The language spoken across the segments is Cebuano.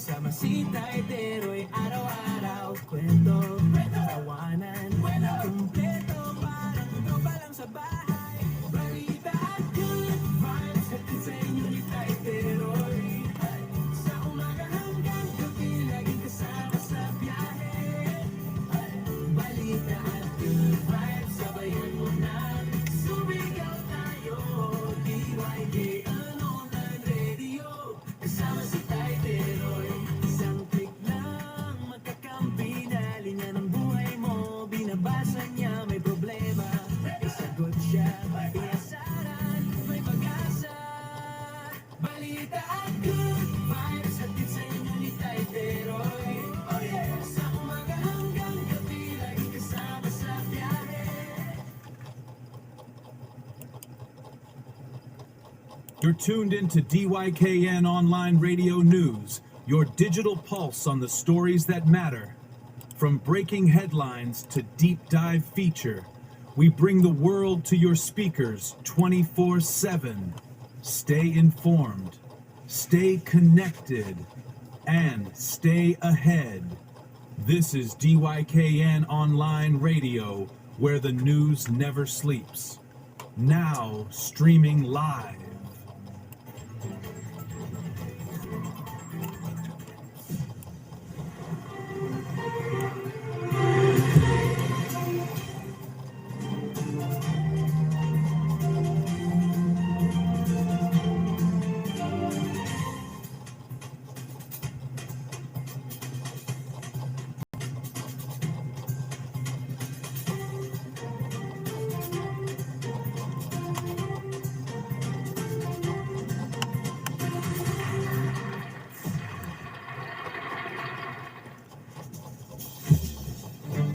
Kasama si Tay Teroy, araw-araw. Kwento, tawanan, kumpleto. Parang tropa lang sa bahay. Balita at good vibes, hatid sa inyo ni Tay Teroy. Sa umaga hanggang gabi, laging kasama sa biyahe. Balita at good vibes, sabayan mo na. Sumigaw tayo, DYKN Online Radio. Kasama si Tay Teroy. Isang click lang, magkakampi na. Linya ng buhay mo, binabasa niya, may problema. May sagot siya, inasaran, may pag-asa. Balita at good vibes, hatid sa inyo ni Tay Teroy. Oh yeah. Sa umaga hanggang gabi, lagi kasama sa biyahe. You're tuned into DYKN Online Radio News, your digital pulse on the stories that matter. From breaking headlines to deep dive feature, we bring the world to your speakers 24/7. Stay informed, stay connected, and stay ahead. This is DYKN Online Radio, where the news never sleeps. Now, streaming live.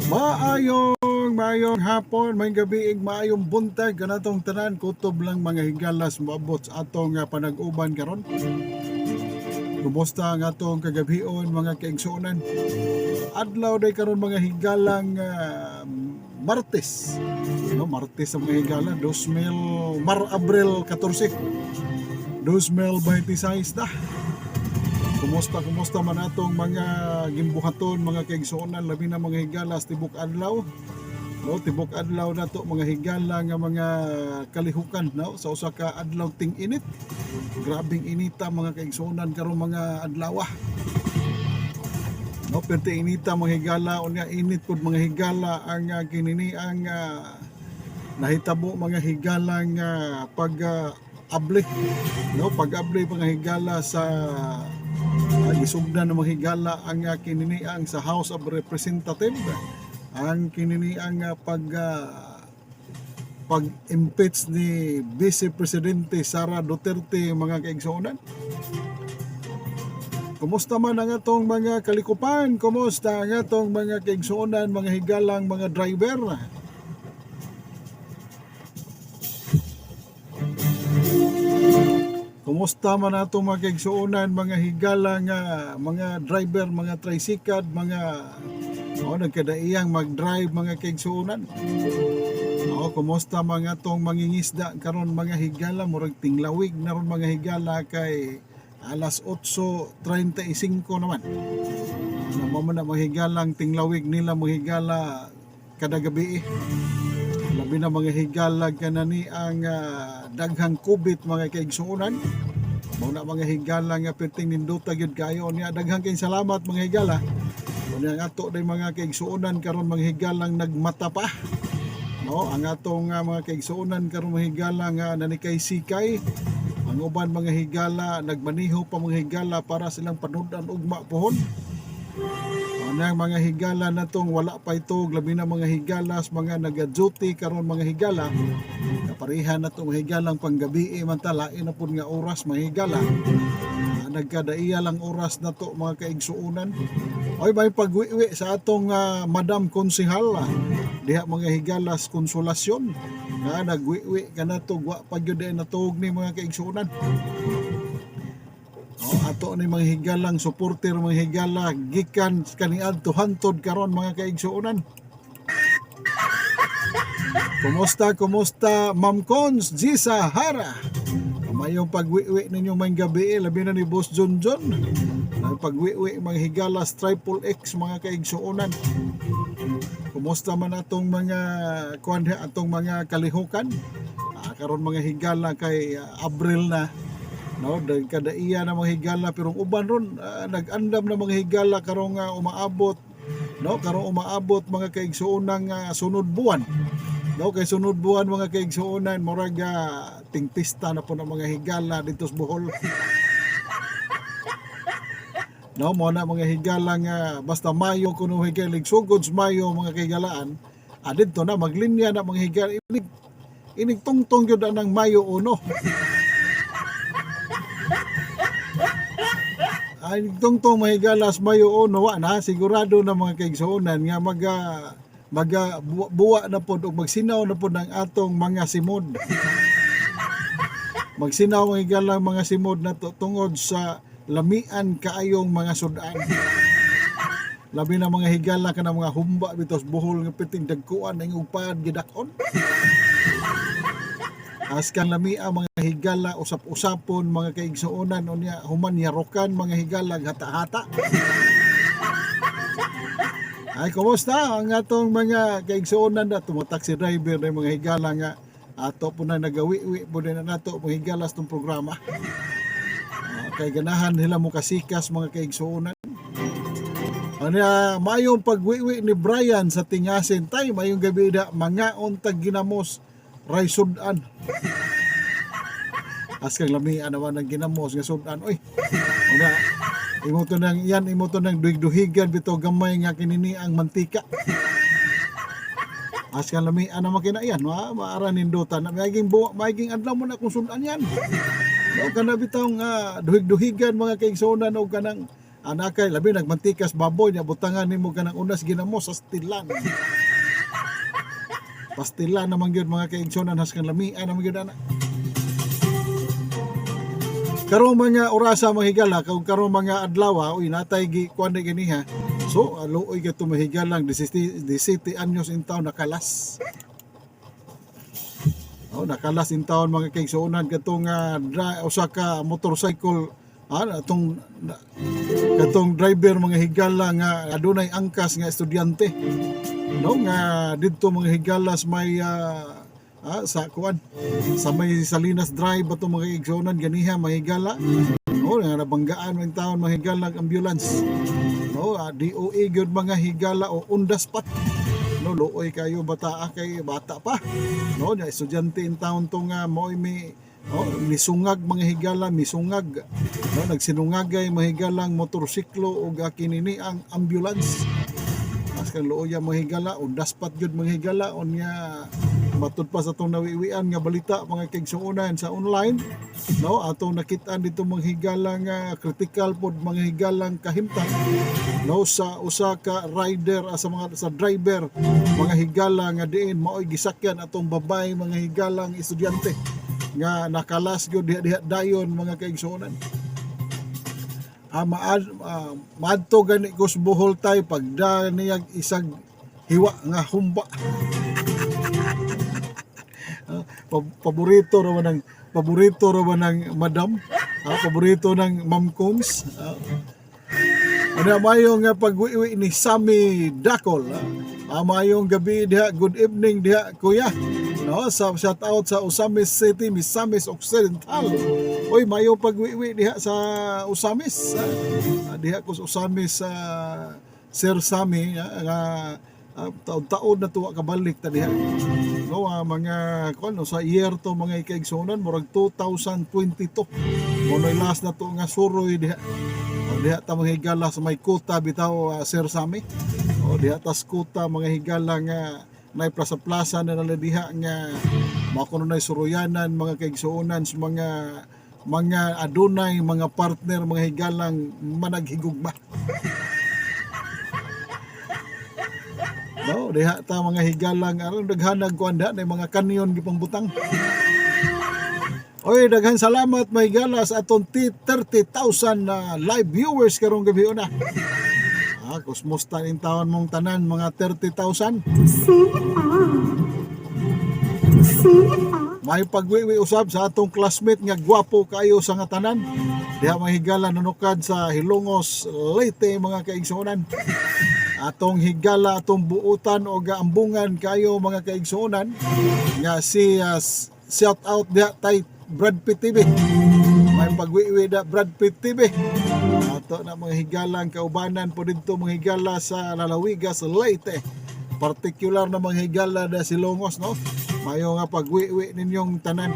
Maayong maayong hapon, maayong gabi, ig maayong buntag kanatong tanan. Kutob lang, mga higalas, moabot sa atong panag-uban karon. Kumusta ang atong kagabhion, mga kaigsuonan? Adlaw day karon, mga higalang, Martes. No, Martes ang mga higala, 2000 Mar Abril 14. 2026 na. Kumusta, kumusta man atong mga gimbuhaton, mga kaigsuonan, labi na, mga higalas, tibok adlaw? No, tibok adlaw na to, mga higala, nga mga kalihukan, no, sa usa ka adlaw ting-init. Grabing inita, mga kaigsuonan, karon mga adlaw. No, perti inita, mga higala. Unya init pud, mga higala, ang kinini ang nahitabo, mga higala, nga pag abli, no, pag abli, mga higala, sa gisugdan ng mga higala ang kininiang sa House of Representative ang kininiang pag impeach ni Vice Presidente Sara Duterte, mga kaigsuonan. Kumusta man ang atong mga kalikupan? Kumusta ang atong mga kaigsuonan, mga higalang mga driver? Kumusta man atong mga kaigsuonan, mga higalang mga driver, mga tricycad, mga oh, nagkadaiyang mag-drive, mga kaigsuonan? Oh, kumusta mga atong mangingisda karon, mga higala? Murag tinglawig na ron, mga higala, kay alas 8:35 naman. Ano mo na, mga higalang, tinglawig nila, mga higala, kada gabi eh. Labi na, mga higala, kanani ang daghang kubit, mga kaigsuonan. Mao na, mga higala, nga perting nindota gyud kayo niya. Daghang kayong salamat, mga higala. Unya ang ato day mga kaigsuonan karon, mga higalang, nagmata pa. No, ang atong mga kaigsuonan karon, mga higala, nga nanikay sikay. Ang uban, mga higala, nagmaniho pa, mga higala, para silang panud-an ugma pohon. Ano ang mga higala na tong wala pa ito, labi na, mga higalas, mga naga-duty karon, mga higala. Kaparihan na tong higalang panggabi man ta, lain na pud nga oras, mga higala. Nagkadaiya lang oras na to, mga kaigsuonan. Oy, may pagwiwi sa atong Madam Konsehal diha, mga higalas, Konsolasyon. Nga nagwiwi ka na to, wa pa gyud ay natuog ni, mga kaigsuonan. Oh, ato ni mga higalang supporter, mga higala, gikan kaniadto hantod karon, mga kaigsuonan. Kumusta, kumusta, Ma'am Cons Gisa Hara? Mayong pagwiwi ninyo may gabi eh, labi na ni Boss John John. Labi Pagwiwi mga higalas Triple X, mga kaigsuonan. Kumusta man atong mga kuan, atong mga kalihukan? Karon mga higala kay Abril na, no, kadaiya na mga higala, pero ang uban ron nag-andam na mga higala karong umaabot, no, karong umaabot mga kaigsuonan nga sunod buwan, no, kay sunod buwan mga kaigsuonan murag tingpista na po ng mga higala dito sa Bohol, no. Mo na mga higala nga basta Mayo kuno higala, sugod sa Mayo mga kahigalaan, didto na maglinya na mga higala, inig inig tungtong gyud ang Mayo 1. Ay, tungtong mahigalas Mayo 1, wa na sigurado na mga kaigsuonan nga maga buwa na pod og magsinaw na pod ang atong mga simod. Magsinaw mga higala mga simod na to, tungod sa lamian kaayong mga sudan. Labi na mga higala kana mga humba bitaw sa Bohol nga piting dagkuan ang ugpad gidak-on. Askan lamia mga higala usap-usapon mga kaigsuonan, unya human yarokan mga higala hata-hata. Ay, kumusta ang atong mga kaigsuonan na mga taxi driver na mga higala nga ato po na nagawi-wi po din na nato mga higala sa itong programa? Kay ganahan nila mo kasikas mga kaigsuonan. Ano, mayong pagwiwi ni Brian sa Tingasin tay, mayong gabi da, mangaon tag ginamos ray sudan. Askang lamian naman ang ginamos nga sudan oy. Una, imo to nang yan, imo to nang duhig-duhigan bitaw gamay nga kinini ang mantika. Askang lamian naman kina yan, ma maara nindutan na maiging buwa, maiging adlaw mo na kung sudan yan. No, kana bitaw nga duhig-duhigan mga kaigsuonan og kanang anakay labi nagmantikas baboy niya, butangan nimo kanang unas ginamos sa stilan. Pastilan naman gyud mga kaigsuonan, haskan lamian naman gyud ana. Karong mga orasa mga higala, kung karong mga adlaw, uy natay gi kuan ni ganiha. So, luoy ka tumahigalang 17 anyos in town nakalas. Oh, nakalas in town mga kaigsuonan katong usa ka motorcycle, atong katong driver mga higala nga adunay angkas nga estudyante, no, nga didto mga higala sa may sa kuan sa may Salinas Drive ato mga igsuonan ganiha mga higala, no, nga nabanggaan man taon mga higala ang ambulance, no. DOE gyud mga higala o on the spot, no. Luoy kayo bata kay bata pa, no, nya estudyante in town to nga mo'y mi, no, misungag mga higala, misungag, no, nagsinungagay mga higalang motorsiklo ug kinini ang ambulance. Askan luoya mga higala, on the spot gyud mga higala. Unya matud pa sa atong nawiwian nga balita mga kaigsuonan sa online, no, atong nakitaan dito mga higala nga critical pod mga higalang kahimtang, no, sa usa ka rider, sa mga sa driver mga higala nga diin maoy gisakyan atong babae mga higalang estudyante nga nakalas gyud diha diha dayon mga kaigsuonan. Maadto gani ko sa Bohol tay pagda niyag isag hiwa nga humba. Paborito ra ba ng madam? Paborito ng Ma'am Combs? Ano, mayong nga pagwiwi ni Sammy Dakol. Mayong gabi diha, good evening diha kuya. No, sa shout out sa Ozamiz City, Misamis Occidental. Oy, mayong pagwiwi diha sa Ozamiz. Diha ko sa Ozamiz sa Sir Sammy, nga taon-taon na tuwa kabalik ta diha. No, mga kuan, no, sa year to mga ikaigsuonan murag 2022. Mo last na to nga suroy diha. O, diha ta mga higala sa may kuta bitaw, Sir Sammy. O, diha tas kuta mga higala nga nay plaza-plaza na nala diha nga mao kuno nay suruyanan mga kaigsuonan sa mga adunay mga partner mga higalang managhigugma. No, diha ta mga higalang aron daghanag kuan diha nay mga kanyon gipang butang. Oy, daghan salamat mga higala sa atong 30,000 na live viewers karong gabi una. Kumusta in taon mong tanan mga 30,000? May pagwiwi usab sa atong classmate nga gwapo kaayo sa nga tanan. Diha, mga higala, nanukad sa Hilongos, Leyte, mga kaigsuonan. Atong higala, atong buutan o gaambungan kayo, mga kaigsuonan, nga si shout out diha tay Brad Pitt TV. May pagwiwi da, Brad Pitt TV. Ato na, mga higalang kaubanan po dito, mga higala, sa lalawigas Leyte. Particular na, mga higala, da Silongos, no? Mayo nga pagwiwi ninyong tanan.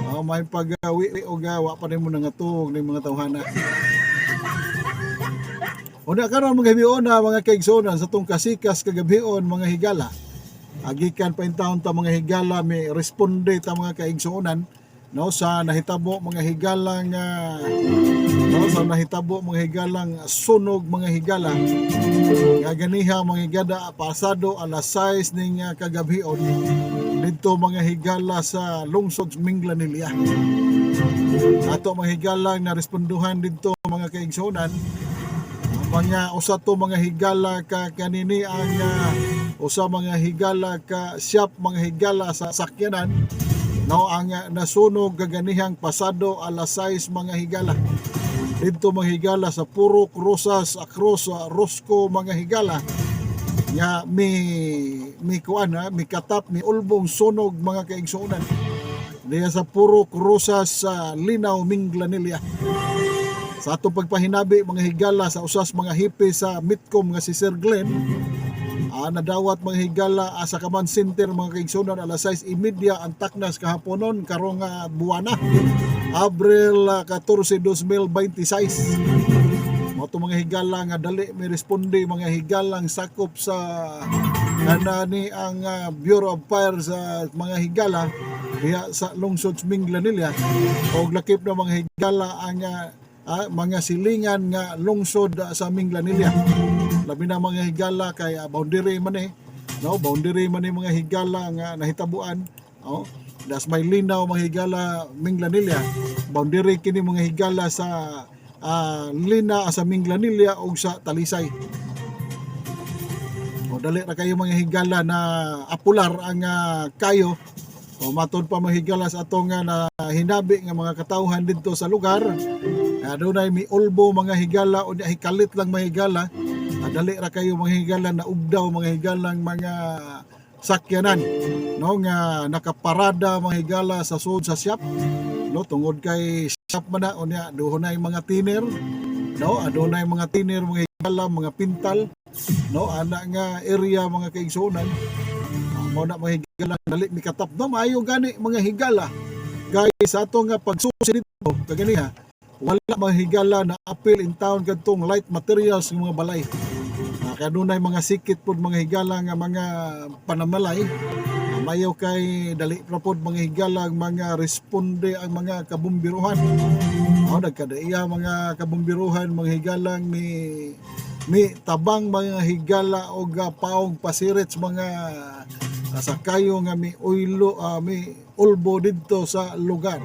Oh, may pagwiwi o gawa pa nimo nangatuog ning mga tawhana. Una karon, mga hibion na mga kaigsuonan, sa tong kasikas kagabhion, mga higala. Agikan pa taon ta, mga higala, may responde ta, mga kaigsuonan, no, sa nahitabo, mga higala, nga no, sa nahitabo, mga higalang sunog, mga higala, nga ganiha, mga higala, pasado alas 6 ning kagabhion didto, mga higala, sa lungsod Minglanilla. Ato, mga higala, na responduhan didto, mga kaigsuonan, mga usa to, mga higala, ka kanini ang usa, mga higala, ka shop, mga higala, sa sakyanan, no, ang nasunog kaganihang pasado alas 6, mga higala, didto, mga higala, sa Purok Rosas across Rosco, mga higala, nga mi kuan ha, mi katap, mi ulbong sunog, mga kaigsuonan, diya sa Purok Rosas sa Linaw, Minglanilla. Sa atong pagpahinabi, mga higala, sa usas mga hipe sa Mitcom nga si Sir Glenn, nadawat, mga higala, sa command center, mga kaigsuonan, alas 6:30 ang taknas kahaponon karong buwana, Abril 14, 2026. Mao to, mga higala, nga dali may responde, mga higalang sakop sa kanani ang Bureau of Fire sa mga higala diha sa lungsod sa Minglanilla og lakip na, mga higala, ang mga silingan nga lungsod sa Minglanilla. Labi na, mga higala, kay boundary man eh, no, boundary man eh, mga higala, nga nahitabuan, oh, das may Linaw, mga higala, Minglanilla. Boundary kini, mga higala, sa Lina sa Minglanilla ug sa Talisay. O dali ra kayo, mga higala, na apular ang kayo. O matod pa, mga higala, sa atong nga na hinabi nga mga katawhan didto sa lugar. Adunay miulbo, mga higala, o hikalit lang, mga higala. Dali ra kayo, mga higala, na ugdaw, mga higalang mga sakyanan, no, nga nakaparada, mga higala, sa sud sa shop, no, tungod kay shop man na. Unya dunay mga tiner, no, adunay mga tiner, mga higala, mga pintal, no, ana nga area, mga kaigsuonan. Mao na, mga higala, dali mikatap, no. Maayo gani, mga higala, kay sa ato nga pagsusi dito kaganiha, wala, mga higala, na apil in town kadtong light materials ng mga balay. Kanunay mga sikit pod, mga higala, nga mga panamalay. Mayo kay dali ra pod, mga higala, ang mga responde ang mga kabumbiruhan. Oh, nagkadaiya mga kabumbiruhan, mga higalang mi tabang, mga higala, og paong pasirit sa mga sakayo nga mi uylo mi ulbo didto sa lugar.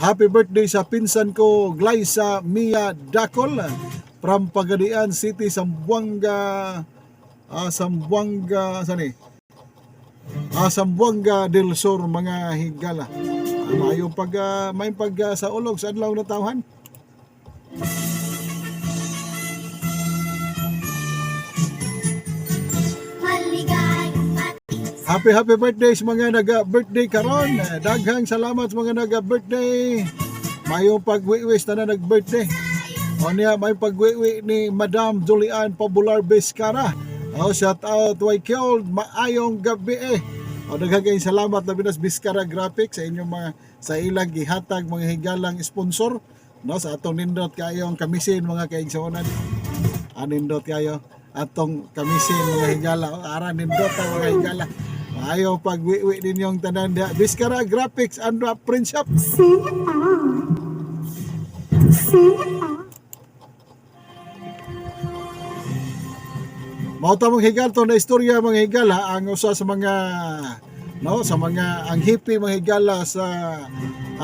Happy birthday sa pinsan ko, Glyza Mia Dacol, from Pagadian City, Zamboanga, Zamboanga sani? Zamboanga del Sur, mga higala. Maayong pag sa ulog sa adlaw na tawhan. Maligayang bati. Happy happy birthday sa mga naga-birthday karon. Daghang salamat sa mga naga-birthday. Mayong pagwiwis na nag-birthday. O niya, may pagwiwi ni Madam Julian Pabular Vizcara. O, shout out, Waikyold, maayong gabi eh. O, daghang salamat labi na sa Vizcara Graphics sa inyong mga sa ilang gihatag, mga higalang sponsor, no, sa atong nindot kayong kamisin, mga kaigsuonan. Anindot kayo atong kamisin, mga higala. O, ara nindot ang mga higala. Maayo pagwiwi ninyong tanan diha. Vizcara Graphics and Print Shop. C R C R. Mao ta, mga higala, to na istorya, mga higala, ang usa sa mga, no, sa mga ang hippie, mga higala, sa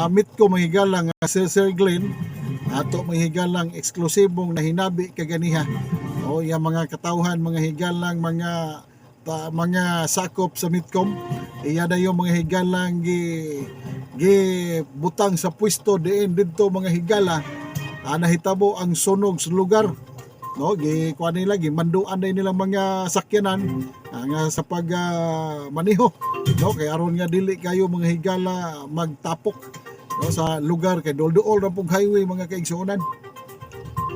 Mitco, mga higala, nga si Sir Glenn, ato, mga higalang eksklusibong nahinabi kaganiha. O iya mga katawhan, mga higalang mga Ta, mga sakop sa Mitcom iya na yung mga higalang gi gi butang sa pwesto diin didto, mga higala, nahitabo ang sunog sa lugar, no? Gi kuan nila, gi manduan na nilang mga sakyanan nga sa pag maniho, no, kay aron nga dili kayo, mga higala, magtapok, no, sa lugar kay dol-duol ra pong highway, mga kaigsuonan.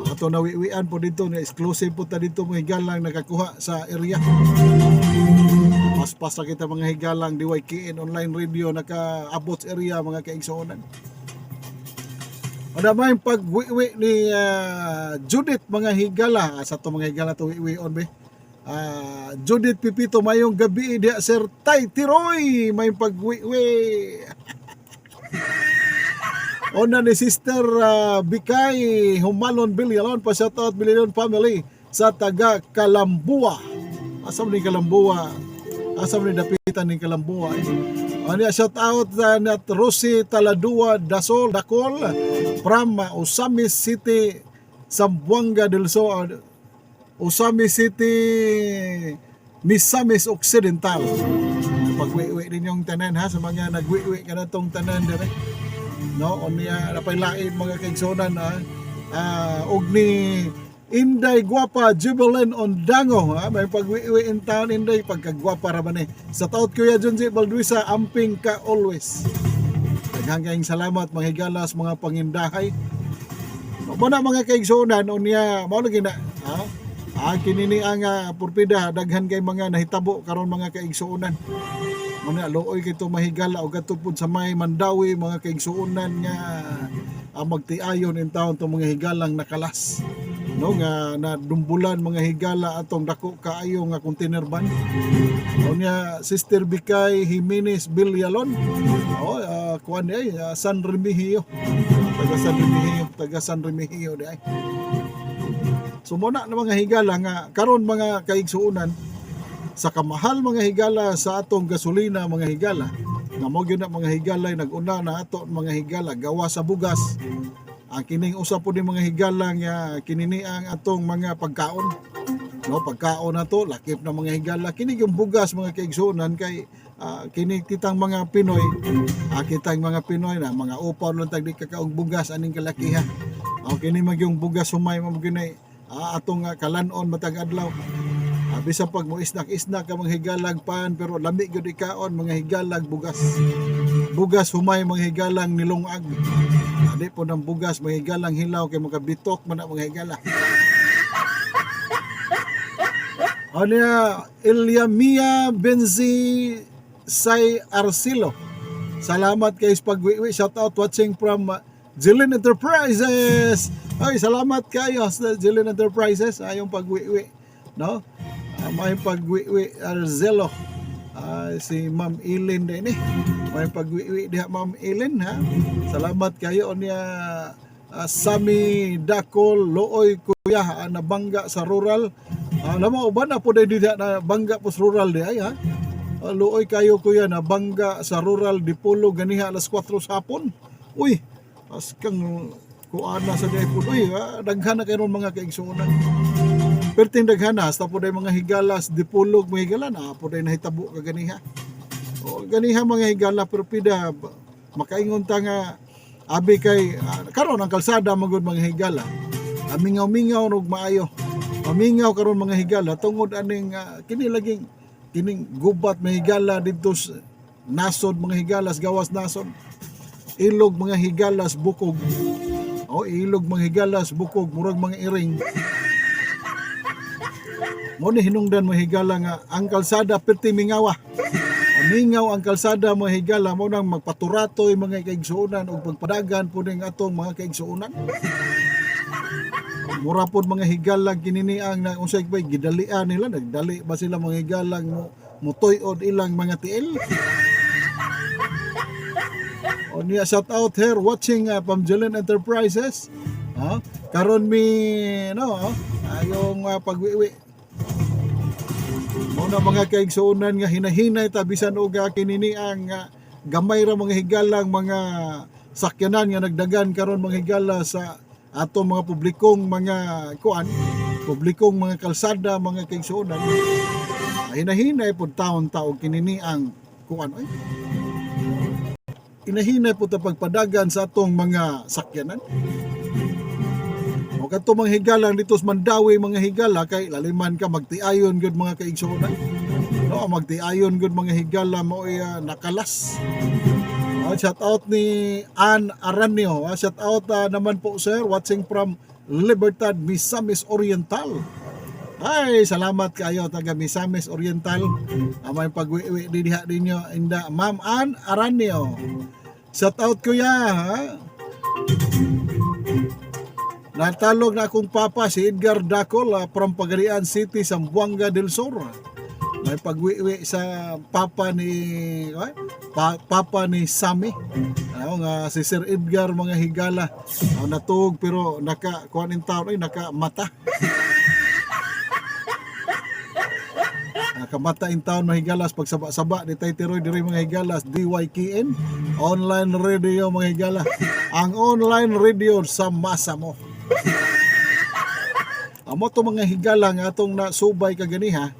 Ato nawiwian po dito na exclusive po ta dito, mga higalang, nakakuha sa area. Paspas na kita, mga higalang, DYKN Online Radio nakaabot sa area, mga kaigsuonan. Ano may pagwiwi ni Judith, mga higala. Sa to, mga higala, to wiwi on be. Judith Pipito, mayong gabi diha, Sir Tay Tiroy, may pagwiwi. Ona ni Sister Bikay Humalon Bilyalon pa, shout out Bilyalon family sa taga Kalambua. Asa man ni Kalambua? Asa man ni dapitan ni Kalambua, eh? Ano, shout out at Rosie Taladua Dasol Dakol from Ozamis City, Zamboanga del Sur, Ozamis City, Misamis Occidental. Pagwiwi din yung tanan ha, sa mga nagwiwi ka na tong tanan dire. No, unya napay lain, mga kaigsunan, ha. Og ni Inday Guapa Jubilin Ondango ha, may pagwiwi in town. Inday, pagkagwapa ra ba ni. Shout out, Kuya Junji Balduisa, amping ka always. Daghang kayong salamat, mga higalas, mga pangindahay. No, mo na, mga kaigsunan, unya mao lagi na ha. Kini ni ang purpida, daghan kay mga nahitabo karon, mga kaigsuonan. Muna luoy kay to mahigala og adto pud sa may Mandawi, mga kaigsuonan, nga ang magtiayon in town tong mga higalang nakalas. No, nga nadumbulan, mga higala, atong dako kaayo nga container van. Unya Sister Bikay Jimenez Villalon. Oh, kuan di ay San Remigio. Taga San Remigio, taga San Remigio di ay. So mo na mga higala nga karon, mga kaigsuonan, sa kamahal, mga higala, sa atong gasolina, mga higala, nga mo gyud na, mga higala, nag-una na ato, mga higala, gawa sa bugas. Ang kining usa po ni, mga higala, nga kinini ang atong mga pagkaon, no? Pagkaon na to lakip na, mga higala, kini yung bugas, mga kaigsuonan, kay kini kitang mga Pinoy, kitang mga Pinoy na mga upaw lang tag di kakaong bugas aning kalakiha. O kini mag yung bugas humay mo gyud atong kalanon matag adlaw. Bisan pag mo isnak-isnak ka, mga higalag, pan, pero lami gyud ikaon, mga higalag, bugas. Bugas humay, mga higalang, nilungag. Di po ng bugas, mga higalang, hilaw kay makabitok man na, mga higala. Ano niya, Ilyamia Benzi Say Arcilo. Salamat kay sa pagwiwi. Shout out, watching from Jilin Enterprises. Ay, salamat kayo sa Jilin Enterprises. Ayong pagwiwi. No? May pagwiwi Arzelo. Si Ma'am Ilin din eh. May pagwiwi diha, Ma'am Ilin, ha. Salamat kayo niya. Sami Dakol Looy Kuya, nabangga sa rural. Alam mo uban na po diha na bangga po sa rural di ay ha. Luoy kayo, kuya, nabangga sa rural Dipolog ganiha alas 4 sa hapon. Uy, as kang kuana sa di po. Uy, daghan na kayo mga kaigsuonan. Perting daghan na, hasta po day mga higalas, Dipolog, mga higala na po day nahitabo ka ganiha. O ganiha, mga higala, pero pida makaingon ta nga abi kay karon ang kalsada magud, mga higala. Mingaw-mingaw og maayo. Mamingaw karon, mga higala, tungod aning kini laging kining gubat, mga higala, didto sa nasod, mga higalas, gawas nasod. Ilog, mga higalas, bukog. O ilog, mga higalas, bukog, murag mga iring. Mo ni hinungdan, mga higala, nga ang kalsada perti mingawa. Mingaw ang kalsada, mga higala, mo nang magpaturatoy mga kaigsuonan og pagpadagan po ning atong mga kaigsuonan. Mura pod, mga higala, kinini ang na unsay ba gidalian nila, nagdali ba sila, mga higalang, mo mutoy-od ilang mga tiil. O niya, shout out here watching from Jelen Enterprises. Ha? Karon mi no, oh, ayong pagwiwi. Mao na, mga kaigsuonan, nga hinahinay ta bisan og kinini ang gamay ra, mga higalang, mga sakyanan nga nagdagan karon, mga higala, sa ato mga publikong mga kuan, publikong mga kalsada, mga kaigsuonan. Hinahinay pud taon ta og kinini ang kuan oy. Inahinay pud ta pagpadagan sa atong mga sakyanan. O kadto mga higalang dito sa Mandaue, mga higala, kay laliman ka magtiayon gyud, mga kaigsuonan. No, magtiayon gyud, mga higala, maoy nakalas. Oh, shout out ni Ann Aranio. Shout out naman po, sir, watching from Libertad, Misamis Oriental. Ay, salamat kayo taga Misamis Oriental. Amay pagwiwi diha ninyo inda Ma'am Ann Aranio. Shout out, kuya, ha? Natalog na akong papa si Edgar Dacol from Pagadian City, Zamboanga del Sur. May pagwiwi sa papa ni ay, papa ni Sammy. Ano nga si Sir Edgar, mga higala. Oh, natuog pero naka kuan in taon ay naka mata. Nakamata in town, mga higalas, pagsaba-saba ni Tay Tiroy diri, mga higalas, DYKN Online Radio, mga higala. Ang online radio sa masa mo. Amo to, mga higala, nga atong nasubay kaganiha.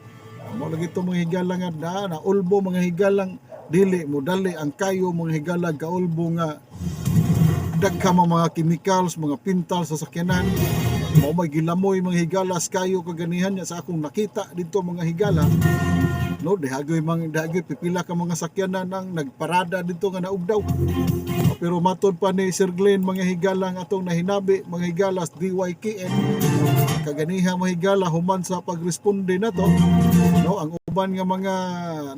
Amo lagi to, mga higala, nga na ulbo, mga higalang dili mo dali ang kayo, mga higala, kaulbo nga dagka mga chemicals, mga pintal sa sakyanan. Mao may gilamoy, mga higalas, kayo kaganihan niya sa akong nakita dito, mga higala. No, dihagoy pipila ka mga sakyanan ang nagparada dito nga naugdaw. Pero matod pa ni Sir Glenn, mga higala, ang atong nahinabi, mga higalas, DYKN kaganiha, mga higala, human sa pagresponde na to, no, ang uban nga mga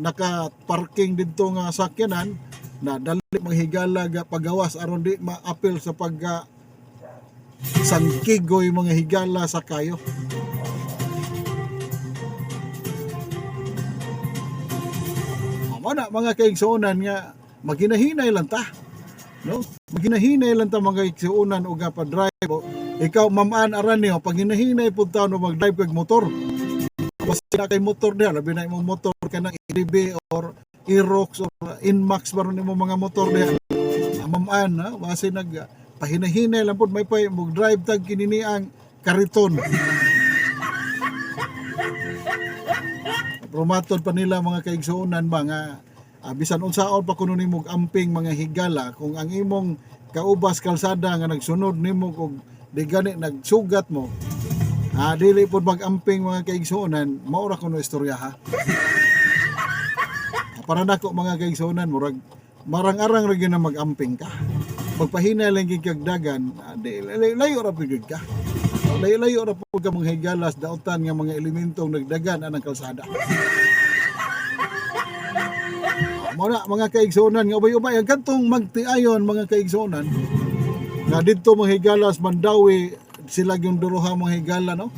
naka-parking didto nga sakyanan na dali, mga higala, ga pagawas aron di maapil sa pagka sangkigoy, mga higala, sa kayo. Amo na, mga kaigsuonan, nga maginahinay lang ta. No? Maginahinay lang ta, mga kaigsuonan, og pa-drive. O, ikaw, Ma'am Ann Aranio, pag hinahinay pud ta no mag-drive kag motor. Basta na kay motor diha, labi na imong motor kanang ADB or Aerox or Inmax baron nimo mga motor diha. Ma'am Ann, ha, base nag pahinahinay lang pud may pay mo drive tag kinini ang kariton. Pero matod pa nila, mga kaigsuonan ba, nga bisan unsaon pa kuno nimo amping, mga higala, kung ang imong kaubas kalsada nga nagsunod nimo og di gani nagsugat mo, dili pud mag-amping, mga kaigsuonan, mao ra kuno istorya ha. Para nako, mga kaigsuonan, murag marang-arang ra gyud na mag-amping ka. Pagpahina lang gyud kag dagan, di layo ra pud gyud ka. Layo-layo ra pud ka, mga higalas, dautan nga mga elementong nagdagan anang kalsada. Mao na, mga kaigsuonan, nga ubay-ubay ang kadtong magtiayon, mga kaigsuonan, nga didto, mga higalas, Mandaue sila yung duruha, mga higala, no.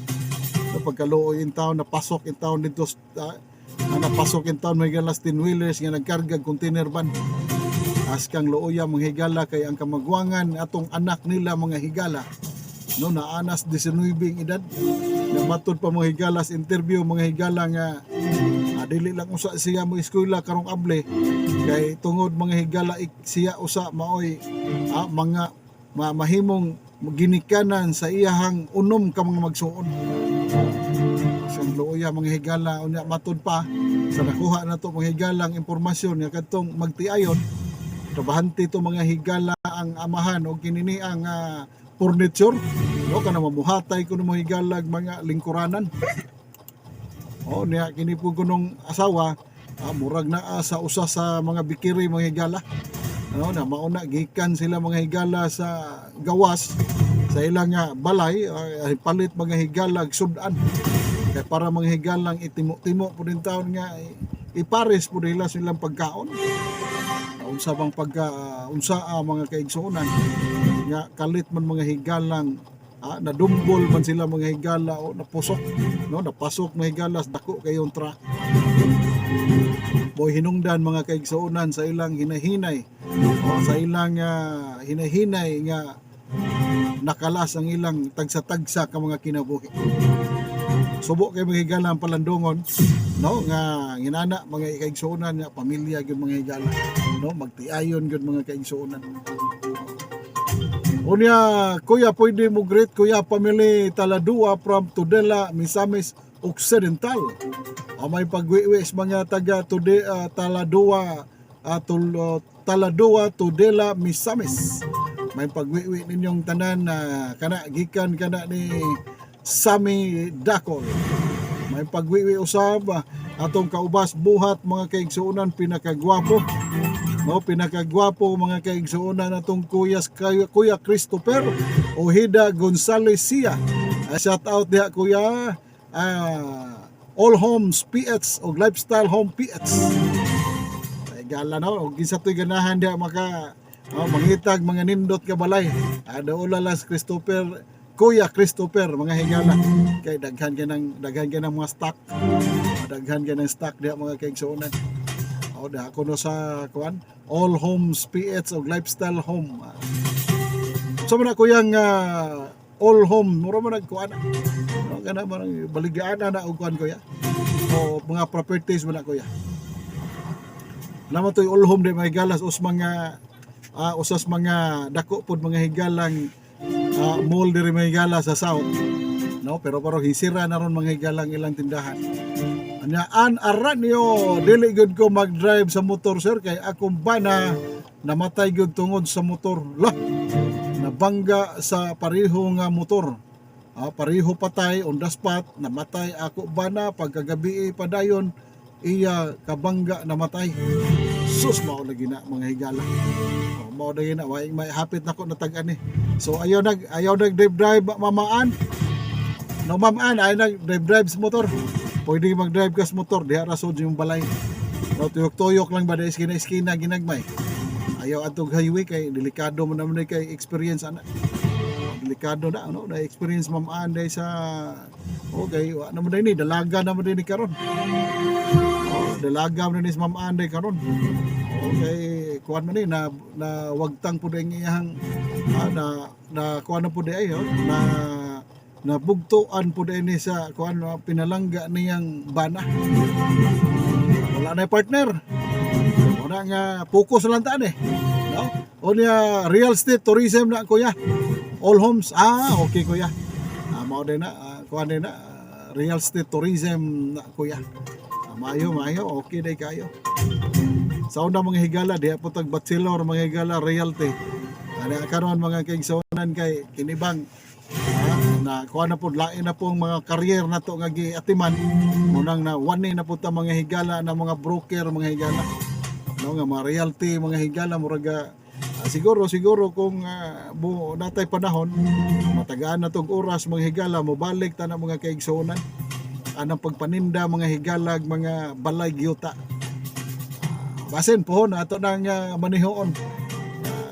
So pagkaluoy in town, napasok in town dito, napasok in town, mga higalas, 10 wheelers nga nagkarga container van. Askang luoya, mga higala, kay ang kamagwangan atong anak nila, mga higala, no, naanas 19 edad nga matud pa, mga higalas, interview, mga higala, nga dili lang usa siya mo eskwela karong able kay tungod, mga higala, siya usa maoy mga mahimong ginikanan sa iyahang unom ka mga magsuon sa luoya, mga higala. Unya matud pa sa nakuha nato, mga higalang impormasyon, nga kadtong magtiayon trabahante to, mga higala, ang amahan o kinini ang furniture, no, kana mamuhatay kuno, mga higalag, mga lingkuranan. O niya kini po kunong asawa, murag naa sa usa sa mga bakery, mga higala, ano na mauna gikan sila, mga higala, sa gawas sa ilang balay, palit, mga higala, sudan kay para, mga higalang, itimo-timo po din taon nga ipares po nila silang pagkaon. Unsa bang pagka unsa mga kaigsuonan nga kalit man, mga higalang, nadumbol man sila, mga higala, o napusok, no, napasok, mga higala, sa dako kayong truck. Mo'y hinungdan, mga kaigsuonan, sa ilang hinahinay o sa ilang hinahinay nga nakalas ang ilang tagsa-tagsa ka mga kinabuhi. Subo kay, mga higala, ang palandungon, no, nga nginana, mga kaigsuonan, nga pamilya gyud, mga higala, no, magtiayon gyud, mga kaigsuonan. Unya, kuya, pwede mo greet kuya family Taladua from Tudela, Misamis Occidental. O, may pagwiwi sa mga taga Tude, Taladua, Taladua, Tudela, Misamis. May pagwiwi ninyong tanan na kana gikan kana ni Sami Dakol. May pagwiwi usab atong kaubas buhat, mga kaigsuonan, pinakagwapo. No, pinakagwapo, mga kaigsuonan, atong kuya, Kuya Christopher Ojeda Gonzales Sia. Shout out diha, kuya. All Homes PH o Lifestyle Home PH. Ay, gala no, og kinsa to'y ganahan diha maka, oh, mangitag mga nindot ka balay. Daola las Christopher, Kuya Christopher, mga higala. Kay daghan kay ng mga stock. Daghan kay ng stock diha, mga kaigsuonan. Oh, diha kuno sa kuan, All Homes PH og Lifestyle Home. So man kuyang All Home, mura man nagkuan. No, kana man baligaan na og kuan, kuya. O mga properties mo na, kuya. Naman to'y All Home di mga higalas us mga usas mga dako pod, mga higalang, mall diri, mga higala, sa south. No, pero parang hisira na ron, mga higalang, ilang tindahan. Anya an aranyo, dili gyud ko mag-drive sa motor, sir, kay akong bana namatay gyud tungod sa motor. Lah, nabangga sa pareho nga motor. Pareho patay on the spot, namatay ako bana, pagkagabi padayon iya kabangga namatay. Sus, mao lagi na, mga higala. Oh, mao lagi na, way may hapit nako natag-an eh. So ayaw nag drive drive, mamaan. No, ma'am Ann, ayaw nag drive drive sa motor. Pwede mag-drive ka sa motor, diha ra sud yung balay. No, tuyok-tuyok lang ba dahil iskina-iskina ginagmay. Ayaw atog highway kay delikado man naman kay experience ana. Delikado na ano, na experience ma'am Ann dahil sa, okay, wa naman din ni dalaga naman din ni karon. Oh, dalaga man ni si Ma'am Ann day karon. Okay, kuan man ni na na wagtang pud ang iyang na na kuan na pud ay, oh, na nabugtuan pud ni sa kuan, pinalangga niyang bana. Wala na partner. Wala nga focus lang taan eh. No? O niya real estate tourism na, kuya. All Homes. Okay, kuya. Mao din na, kuan din na, real estate tourism na, kuya. Maayo, maayo, okay day kayo. Sa una, mga higala, diha po tag bachelor, mga higala, realty. Ani karon, mga kaigsuonan, kay kinibang na kuha na po, lain na po ang mga career na to nga giatiman, munang na one na po ta, mga higala, na mga broker, mga higala, no, nga mga realty, mga higala, muraga siguro siguro kung bu natay panahon, matagaan na tog oras, mga higala, mobalik ta na, mga kaigsuonan, anang pagpaninda, mga higalag, mga balay gyuta. Basin pohon ato nang manihoon.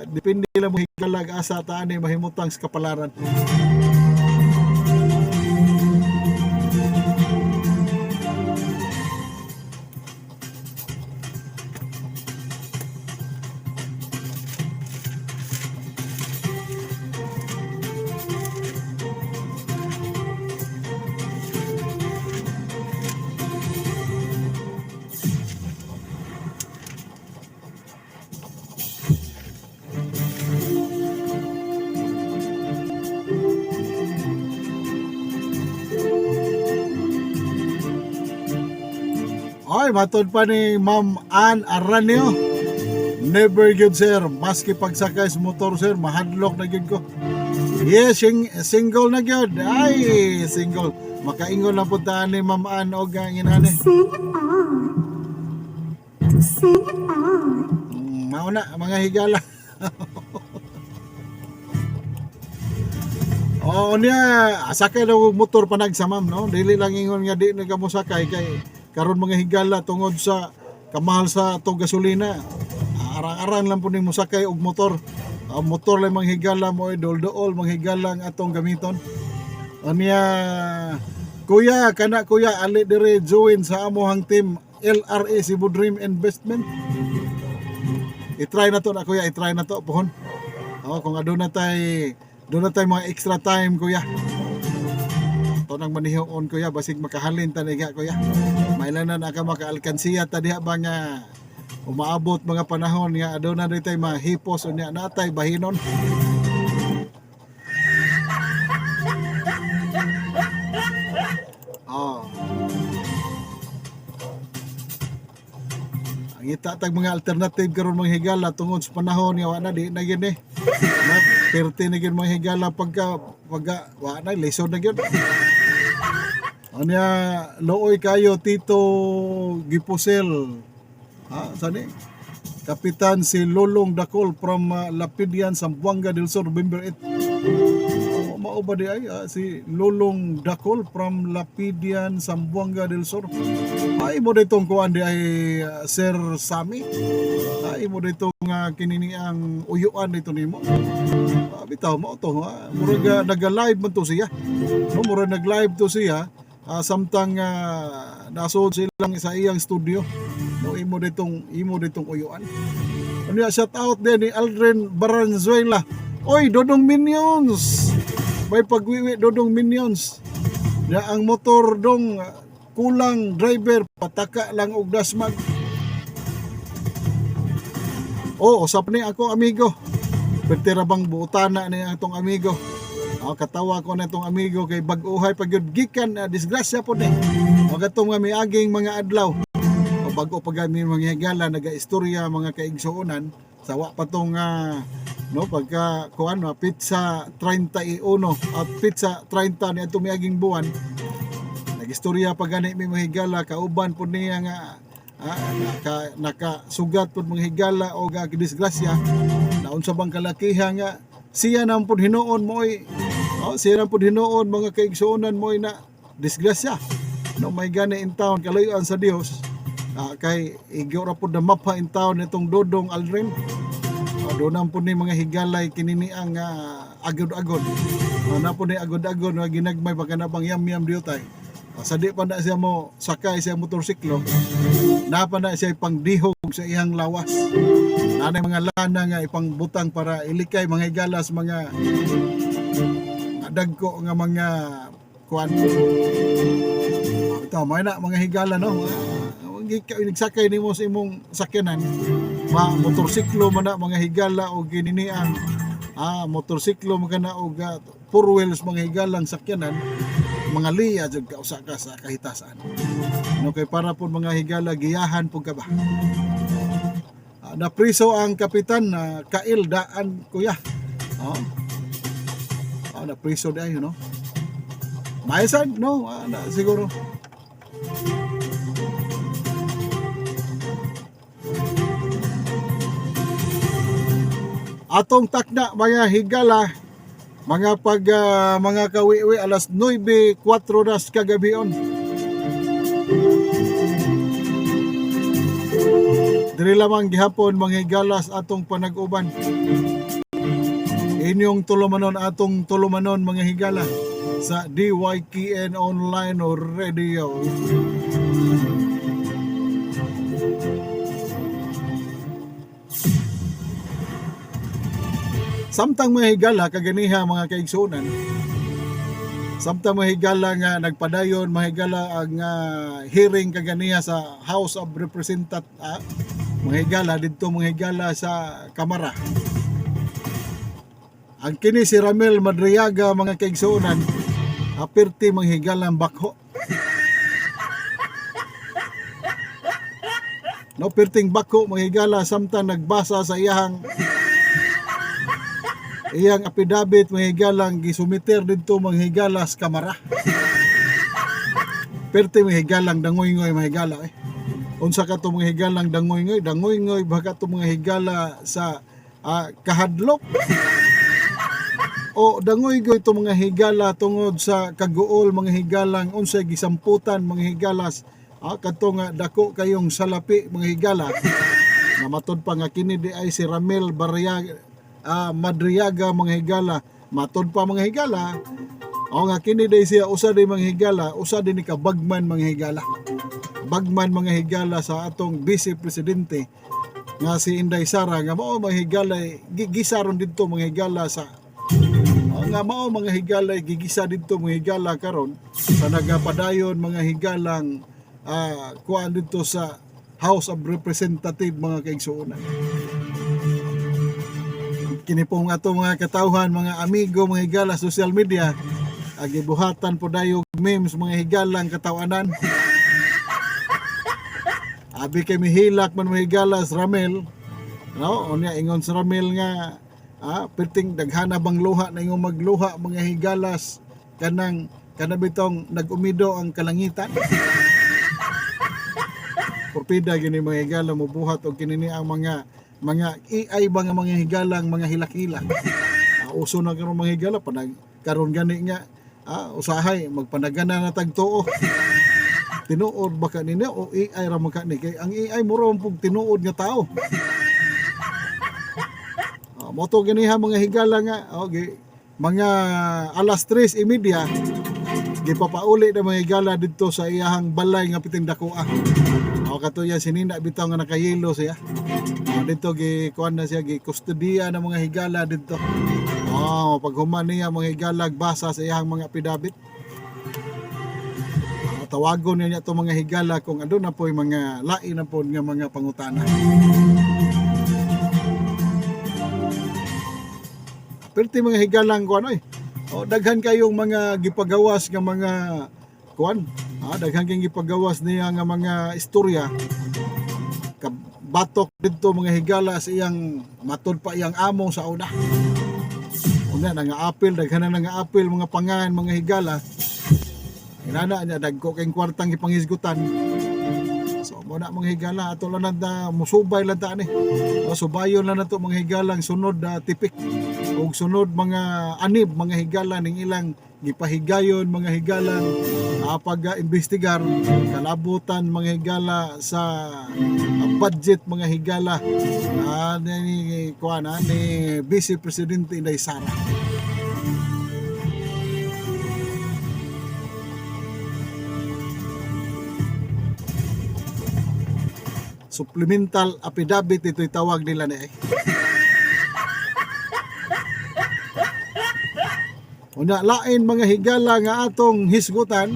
Depende lang mo higalag asa ta ani mahimutang sa kapalaran. Ay, matod pa ni Ma'am Ann Aranio. Never gyud, sir, maski pagsakay sa motor, sir, mahadlok na gyud ko. Yes, single na gyud. Ay, single. Makaingon lang po ta ni Ma'am Ann og ang inani. C R C R Mao na, mga higala. Oo niya, sakay daw og motor panagsa, ma'am, no? Dili lang ingon nga di na ka mosakay kay karon, mga higala, tungod sa kamahal sa atong gasolina. Arang-arang lang po ni mosakay og motor. Ang motor lang, mga higala, mo dool-dool, mga higala, ang atong gamiton. Unya, kuya, kana kuya, ali dire join sa amohang team LRA Cebu Dream Investment. I-try na to na, kuya, i-try na to pohon. Oh, kung aduna tay mga extra time, kuya. To nang manihoon, kuya, basig makahalin ta niga, kuya. Mailanan na ka makaalkansiya ta diha ba nga umaabot mga panahon nga aduna tay mahipos unya natay bahinon. Oh. Mangita tag mga alternative karon, mga higala, tungod sa panahon nga wa na di na gyud ni. Na perti na gyud, mga higala, pagka pagka wa na, lisod na gyud. Anya, looy kayo, Tito Giposel. Ha, sani? Kapitan si Lolong Dakol from Lapidian, Zamboanga del Sur, November 8. Oh, mao ba di ay si Lolong Dakol from Lapidian, Zamboanga del Sur? Ay mo ditong kuan di ay Sir Sami. Ay mo ditong kinini ang uyuan dito nimo. Bitaw mo to ha. Murag naga-live man to siya. No, murag nag-live to siya samtang nasod silang sa iyang studio. No, imo ditong uyuan. Ano ya, shout out din ni Aldrin Baranzuela. Oy, Dodong Minions. May pagwiwi, Dodong Minions. Ya ang motor dong kulang driver, pataka lang og dasmag. Oh, usap ni ako amigo. Pertira bang buotana ni atong amigo. Ah, katawa ko na itong amigo kay bag-uhay pag yun gikan disgrasya po ni. O katong nga miaging mga adlaw. O bago pa gani mga higala nagaistorya mga kaigsuonan sa wa pa tong no, pagka kuan no, pizza 31 at pizza 30 ni atong miaging buwan, nagistorya pa gani mi, mga higala, kauban po niya nga nakasugat po, mga higala, o ga disgrasya. Naunsa bang kalakiha nga siya nang pud hinuon mo'y, oh, siya nang pud hinuon, mga kaigsuonan, mo'y na disgrasya, no? May gani in town, kalayuan sa Dios, kay igyo ra pud na mapha in town nitong Dodong Aldrin. Doon ang po ni mga higalay kinini ang agod-agod. Na po ni agod-agod nga ginagmay baka na pang yam-yam diyotay. Sa di pa na siya mo sakay sa motorsiklo, na pa na siya ipangdihog sa iyang lawas. Nanay mga lana nga ipangbutang para ilikay, mga higalas, mga dagko nga mga kuan. Ito, may na mga higala, no. Nagsakay nimo sa imong sakyanan, ma motorsiklo man na, mga higala, o gininiang motorsiklo man kana og four wheels, mga higalang sakyanan, mga liya jud ka usa ka sa kahitasan. No, kay para po, mga higala, giyahan pud ka ba. Napriso ang kapitan na Kail Daan, kuya. Oh. Napriso di ayo, no. Maisan no, na, siguro. Atong takna, mga higala, mga pag mga kawiwi, alas 9:04 nas kagabion. Diri lamang gihapon, mga higalas, atong panag-uban. Inyong tulumanon, atong tulumanon, mga higala, sa DYKN Online Radio. Samtang, mga higala, kaganiha, mga kaigsunan, samtang, mga higala, nga nagpadayon, mga higala, ang hearing kaganiha sa House of Representatives, mga higala, didto, mga higala, sa Kamara. Ang kini si Ramil Madriaga, mga kaigsunan, apirti, mga higalang, bakho. No, pirting bako, mga higala, samtang nagbasa sa iyahang iyang apidabit, mga higalang gisumiter didto, mga higala, sa kamara. Perti, mga higalang, dangoy-ngoy, mga higala eh. Unsa ka to, mga higalang, dangoy-ngoy? Dangoy-ngoy baka to, mga higala, sa kahadlok o dangoy-goy to, mga higala, tungod sa kaguol, mga higalang, unsay gisamputan, mga higalas, kadto nga dako kayong salapi, mga higala, nga matud pa nga kini di ay si Ramil Barriaga, Madriaga, mga higala. Matud pa, mga higala, o nga kini di siya usa di, mga higala, usa din ni ka bagman, mga higala, bagman, mga higala, sa atong vice presidente nga si Inday Sara, nga mao, mga higala, gigisa ron didto, mga higala, sa o, nga mao, mga higala, gigisa didto, mga higala, karon sa nagapadayon, mga higalang, kuan didto sa House of Representative, mga kaigsuonan. Kini pong ato mga katawhan, mga amigo, mga higala, social media ag gibuhatan po dayo memes, mga higalang katawanan. Abi kay mihilak man mga higala sa Ramel, no? Unya ingon sa Ramel nga perting daghana bang luha na ingon magluha mga higalas kanang kanabitong nag-umido ang kalangitan. Porpida gini mga higala mobuhat og kini ang mga AI ba nga mga higalang mga hilak-hilak. Uso na karon mga higala panag karon gani nga usahay magpanagana na tag tuo. Tinuod ba ka ninyo o AI ra man ka ni kay ang AI mura man pug tinuod nga tao. Mo to ganiha mga higala nga okay, mga alas 3:30 gipapauli na mga higala didto sa iyahang balay nga piting dakoa. O katuyan si Nina bitaw nga nakayelo siya. O, dito gi kuan na siya, gi kustodiya ng mga higala didto. Oh, pag human niya mga higala basa sa iyahang mga pidabit. O, tawagon niya to mga higala kung aduna po'y mga lain na po nga mga pangutana. Perti mga higalang kuan oy. O, daghan kayong mga gipagawas nga mga kuan. Daghan kayong gipagawas niya nga mga istorya. Kabatok didto mga higala sa iyang matod pa iyang amo sa una. Una nangaapil, daghan na nangaapil mga pangan mga higala. Inana niya dagko kayong kwartang gipangisgutan. So mo na mga higala ato lang na musubay lang ta ani. O, subayon lang nato mga higalang sunod na tipik ug sunod mga anib mga higala ning ilang gipahigayon mga higalang pag imbestigar kalabutan mga higala sa budget mga higala ni kuan ni Vice Presidente Inday Sara. Supplemental affidavit ito'y tawag nila ni eh. Una lain mga higala nga atong hisgutan.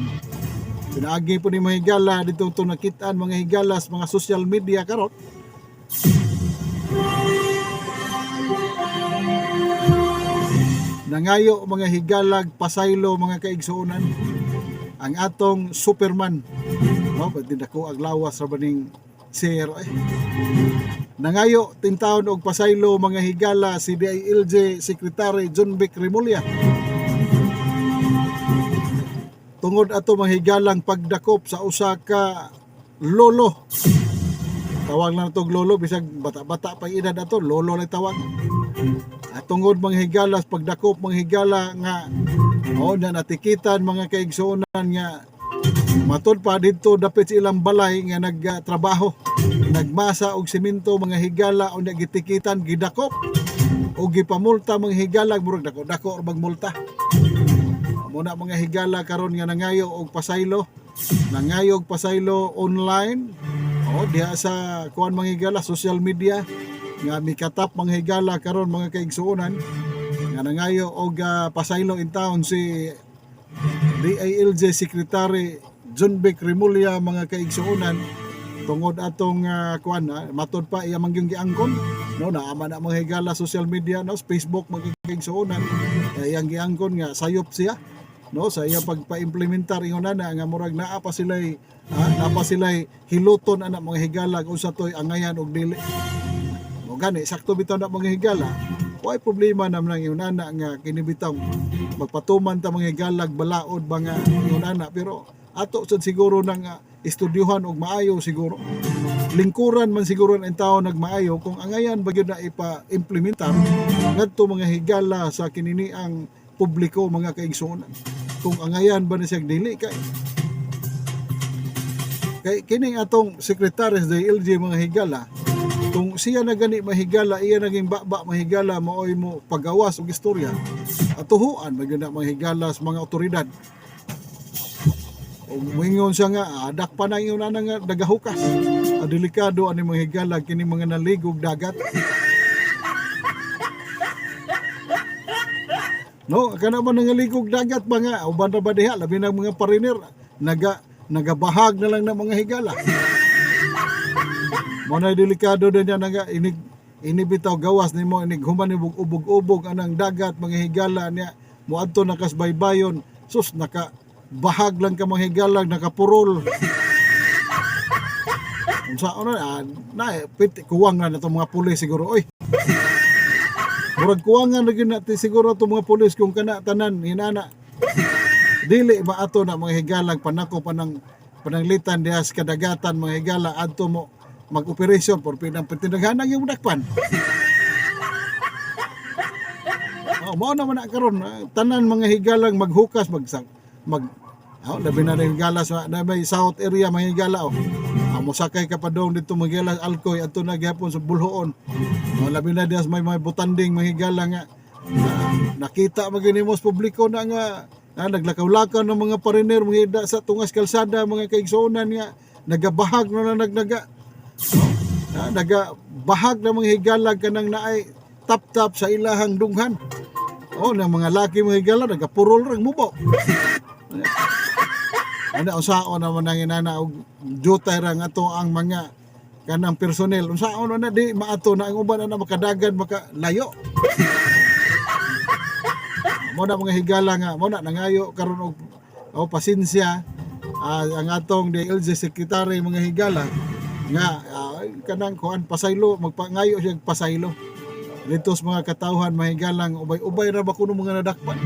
Pinaagi po ni mga higala dito ito nakitaan mga higala sa mga social media karon. Nangayo mga higalag pasaylo mga kaigsuonan ang atong Superman. No, pwede dako ang lawas ra ba ning sir eh. Nangayo tintawon og pasaylo mga higala si DILG Secretary John Vic Remulla tungod ato mga higalang pagdakop sa usa ka lolo. Tawag lang natog lolo bisag bata-bata pa edad ato, lolo lang tawag. At tungod mga higala pagdakop mga higala nga o na natikitan mga kaigsuonan nga matud pa didto dapit sa ilang balay nga nagtrabaho, nagmasa og semento mga higala o gitikitan, gidakop o gipamulta mga higala, murag dako dako or magmulta. Muna mga higala karon nga nangayo og pasaylo, nangayo og pasaylo online o diha sa kuan mga higala social media nga mikatap mga higala karon mga kaigsuonan nga nangayo og pasaylo in town si DILG Secretary John Vic Remulla mga kaigsuonan tungod atong kuan matod pa iya man gyung giangkon, no, naama na mga higala social media, no, sa Facebook mga kaigsuonan, iyang giangkon nga sayop siya, no, sa iya pagpa-implementar ingon ana nga murag naa pa sila'y hiluton ana mga higala unsa toy angayan og dili. Mo gani sakto bitaw na mga higala, way problema naman ang ingon ana nga kini bitaw magpatuman ta mga higalag balaod ba nga ingon ana, pero ato sad siguro nang estudyuhan og maayo siguro, lingkuran man siguro ang tao nagmaayo kung angayan ba gyud na ipa-implementar ngadto mga higala sa kininiang publiko mga kaigsuonan, kung angayan ba na siya dili. Kay kining atong secretary sa DILG mga higala, kung siya na gani mahigala, iya naging baba mahigala, maoy mo pagawas og istorya, atuhuan man gyud na mga higala sa mga otoridad. O moingon siya nga adak pa na ingon ana nga nagahukas. Delikado ani mga higala kini mga naligog dagat. No, kana ba nangaligog dagat ba nga uban ra ba diha, labi na mga pariner nagabahag na lang ng mga higala. Mo na delikado din yan nga inig inibitaw gawas nimo inig human ni ubog-ubog anang dagat mga higala niya moadto na kas baybayon, sus, naka bahag lang ka mga higala, nakapurol. Unsa na na pit, kuwang na itong mga pulis siguro oy. Murag kuwangan na gyud na siguro itong mga pulis kung kana tanan hinana. Dili ba ato na mga higalang panako panang pananglitan diha sa kadagatan, mga higala, adto mo mag-operasyon por pinang pitindaghanan yung dakpan. Oh, mao naman na karon tanan mga higalang maghukas magsang mag oh, labi na rin higala sa na may south area, mga higala, oh. Ah, mosakay ka pa dong dito, mga higala, Alcoy adto na gyapon sa Bulhoon. Oh, labi na diha sa may mga Butanding, mga higala, nga nakita man mo sa publiko na nga naglakaw-lakaw ng mga pariner mga ida sa tungas kalsada, mga kaigsuonan, nga nagabahag na na nagnaga, no? Nagabahag na mga higala kanang naay tap-tap sa ilahang dunghan. Oh, ng mga laki, mga higala, nagapurol rang mubo. Ano, unsaon naman ang inana og jutay ra nga to ang mga kanang personnel. Unsaon na di maato na ang uban na makadagan makalayo. Mo na mga higala nga mo na nangayo karon og oh, pasensya ang atong DLG secretary, mga higala, nga kanang kuan pasaylo, magpangayo siya og pasaylo dito sa mga katawhan, mga higalang ubay-ubay ra ba kuno mga nadakpan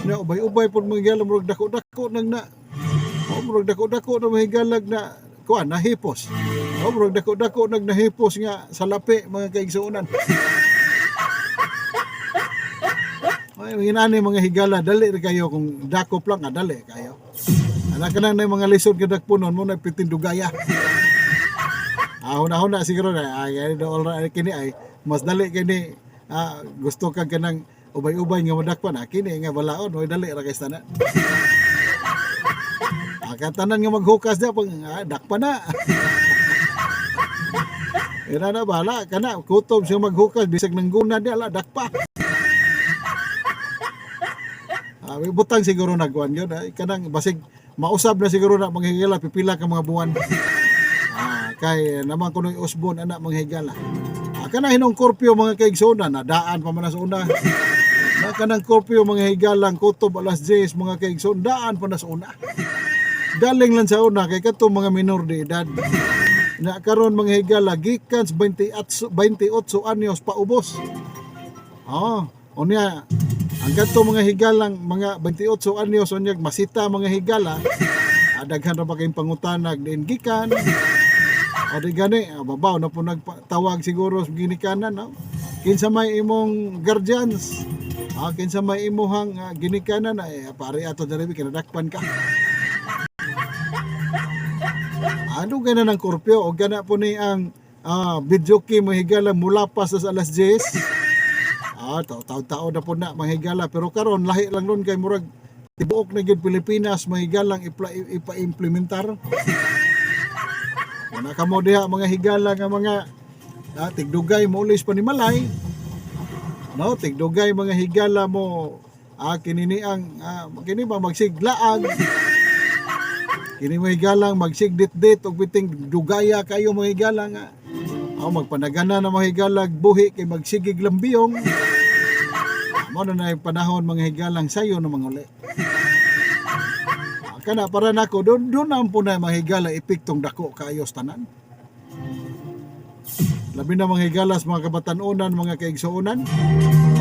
na ubay-ubay pud, mga higala, murag dako-dako nang na oh, murag dako-dako na, mga higalag, na kuan nahipos, oh, murag dako-dako nag nahipos nga salapi, mga kaigsuonan. Ay, inani, mga higala, dali ra kayo kung dakop lang, dali kayo. Anak ka na mga lisod ka dakpunon mo na pitindugaya. Huna-huna siguro na ay dool ra kini ay mas dali kini gusto ka kanang ubay-ubay nga madakpan kini nga balaod oy, dali ra kay tanan. Katanan nga maghukas dia pag dakpan na. Ira na bala kana kutob siya maghukas bisag nangguna dia ala dakpa. May butang siguro nagkuan yun. Kanang basig mausab na siguro na, mga higala, pipila ka mga buwan. Kay naman kuno usbon anak, mga higala. Kana hinong curfew, mga kaigsoona, nadaan pa man na sa una. Na kanang curfew, mga higalang, kutob alas 10, mga kaigsoon, daan pa na sa una. Galing lang sa una kay kadto mga minor de edad. Na karon, mga higala, gikan sa 28 28 anyos paubos. Oh, unya ang kadto, mga higalang, mga 28 anyos unya masita, mga higala, daghan ra ba kayong pangutanag din gikan o di gani, babaw na po nagtawag siguro sa ginikanan, no? Kinsa may imong guardians, kinsa may imuhang ginikanan ay pare ato diri kinadakpan ka. Ano gana ng curfew o gana po ni ang videoke, mga higala, mula pa sa alas 10. Tao-tao na po na, mga higala, pero karon lahi lang nun kay murag tibuok na gyud Pilipinas, mga higalang, ipa-implementar. Wala ka mo diha, mga higala, nga mga tigdugay mo ulis panimalay. No, tigdugay, mga higala, mo kinini ang kini ba magsiglaag. Kini, mga higalang, magsigdit-dit og biting dugaya kayo, mga higala, nga. Magpanagana na, mga higalag, buhi kay magsigig lambiyong. Mo na yung panahon, mga higalang, sayo na mga uli. Kana para nako doon doon na po na, mga higala, epektong dako kaayos tanan. Labi na, mga higalas, mga kabatanunan, mga kaigsuonan.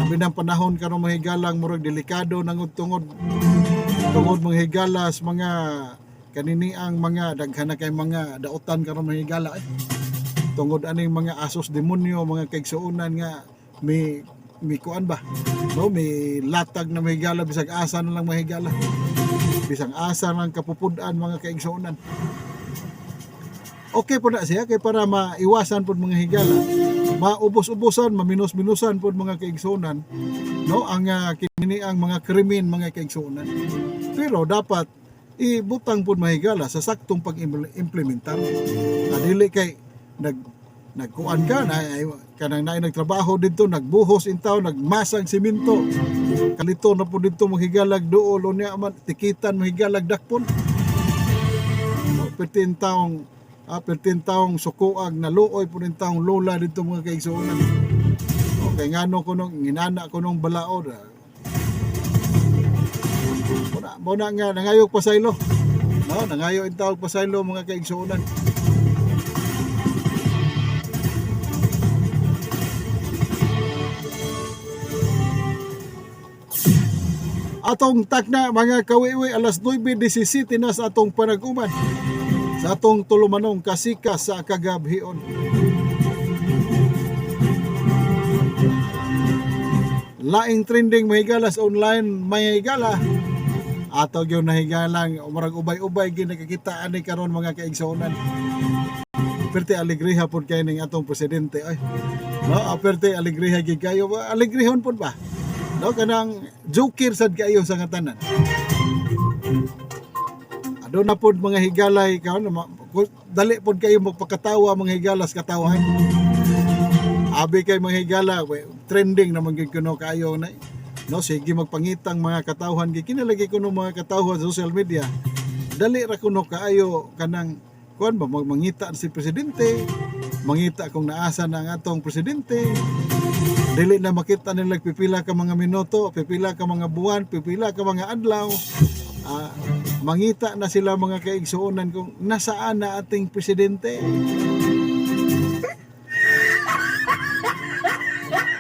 Labi na ang panahon karon, mga higalang, murag delikado nangod tungod tungod, mga higalas, mga kanini ang mga daghan na kay mga daotan karon, mga higala eh. Tungod aning mga asos demonyo, mga kaigsuonan, nga may kuan ba? No, may latag na, mga higala, bisag asa na lang, mga higala. Bisag asa lang kapupud-an, mga kaigsuonan. Okay po na siya kay para maiwasan pod, mga higala. Maubos-ubosan, maminos-minusan pod, mga kaigsuonan, no, ang kini ang mga krimen, mga kaigsuonan. Pero dapat ibutang pod, mga higala, sa saktong pag-implementar. Dili kay nagkuan ka na ay, kanang naay nagtrabaho didto, nagbuhos in taon, nagmasang simento, kalito na po didto, mga higalag, duol unya man tikitan, mga higalag, dakpon. Pertin taong sukuag na luoy po rin taong lola dito, mga kaigsuonan. Okay, ngano ko nung nginana ko nung balaod. Muna nga nangayo pasaylo. No, nangayo in tawag pasaylo, mga kaigsuonan. Atong takna, mga kawiwi, alas 9:17 na sa atong panaguman sa atong tulumanong kasika sa kagabhion. Laing trending, mahigala, sa online, mahigala, ato gyud nahigalang murag ubay-ubay gyud nakakita ani karon, mga kaigsuonan. Perte alegriha pod kay ning atong presidente ay, no? Aperte alegriha gyud kayo ba, alegrihon pod ba, no? Kanang joker sad kayo sa nga tanan. Aduna pod, mga higalay, kaon dali pod kayo magpakatawa, mga higalas, katawahan. Abi kay, mga higala, trending naman gyud kuno kayo na, no? Sige magpangitang mga katawhan, gi kinalagi kuno mga katawhan sa social media, dali ra kuno kaayo kanang kuan ba, magmangita si presidente, mangita kung naasa na ang atong presidente. Dili na makita nila pipila ka mga minuto, pipila ka mga buwan, pipila ka mga adlaw. Mangita na sila, mga kaigsuonan, kung nasaan na ating presidente.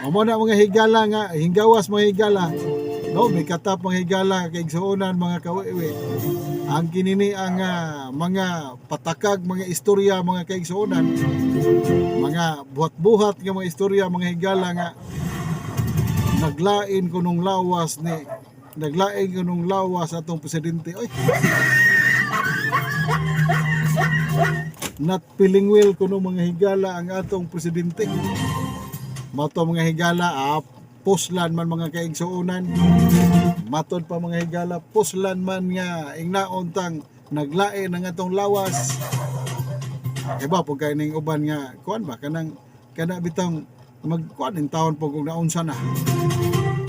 Amo na, mga higala, nga hinggawas, mga higala. No, may katap, mga higala, kaigsuonan, mga kawiwi. Ang kinini ang mga patakag mga istorya, mga kaigsuonan. Mga buhat-buhat nga mga istorya, mga higala, nga naglain kunong lawas atong presidente. Oy. Not feeling well kuno, mga higala, ang atong presidente. Mato, mga higala, puslan man, mga kaigsuonan. Matod pa, mga higala, puslan man nga ingnaon tang naglain ang atong lawas. Iba po kay ning uban nga kuan ba, kanang kana bitong magkuan in taon po kung naunsa na.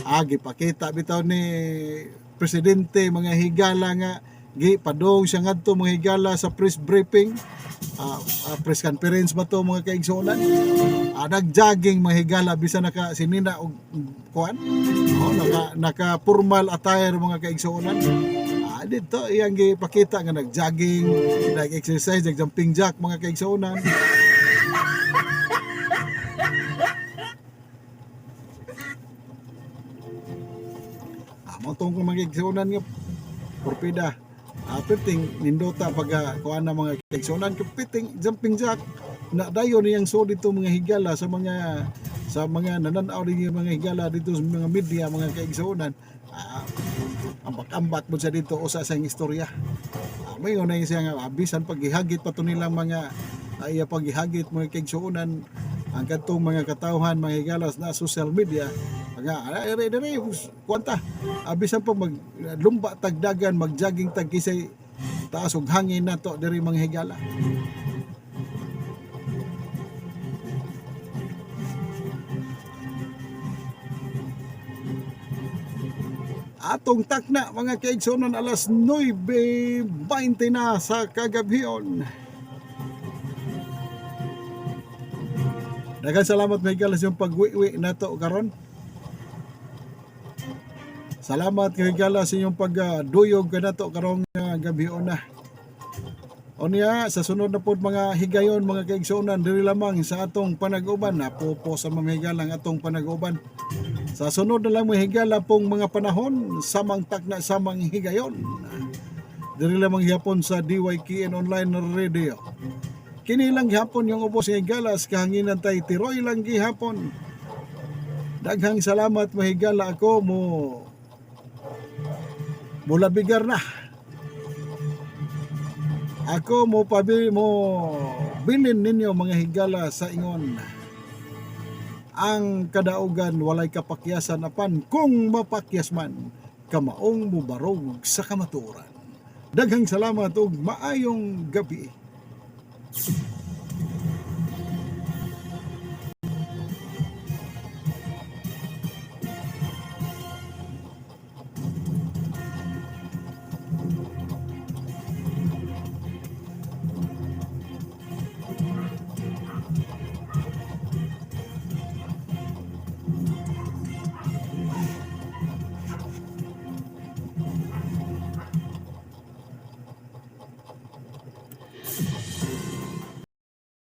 Agi pakita bitaw ni presidente, mga higala, nga gi padong siya ngadto, mga higala, sa press briefing, press conference ba to, mga kaigsuonan. Nagjogging, mga higala, bisan naka sinina og kuan, oh, naka naka formal attire, mga kaigsuonan. Dito iyang gipakita nga nagjogging, nag-exercise, nag-jumping jack, mga kaigsuonan. Mo tong kung mga kaigsuonan nga porpida. Perting nindota pag kuan na, mga kaigsuonan, perting jumping jack na dayon niyang so dito, mga higala, sa mga nananaw rin yung mga higala dito sa mga media, mga kaigsuonan. Ambak-ambak mo siya dito usa sa iyang istorya. May una siya nga bisan pag gihagit pa to nilang mga iya pag gihagit, mga kaigsuonan, ang kadtong mga katawhan, mga higalas, na social media nga ere dere kwanta. Bisan pa mag lumba tagdagan, magjogging tag kisay taas og hangin nato diri, mga higala. Atong takna, mga kaigsuonan, alas 9:20 na sa kagabhion. Daghang salamat, mga higala, sa iyong pagwiwi nato karon. Salamat, mga higala, sa inyong pagduyog kanato karong gabion na. O niya, sa sunod na pod mga higayon, mga kaigsuonan, diri lamang sa atong panag-uban na po sa mga higala ang atong panag-uban. Sa sunod na lang, mga higala, pong mga panahon, samang takna, samang higayon. Diri lamang gihapon sa DYKN Online Radio. Kini lang gihapon yung ubos nga higalas kahanginan tay tiroy lang gihapon. Daghang salamat, mahigala, ako mo mulabigar na. Ako mo pabi mo bilin ninyo, mga higala, sa ingon. Ang kadaugan walay kapakyasan, apan kung mapakyas man, kamaong mubarog sa kamatuoran. Daghang salamat ug maayong gabi.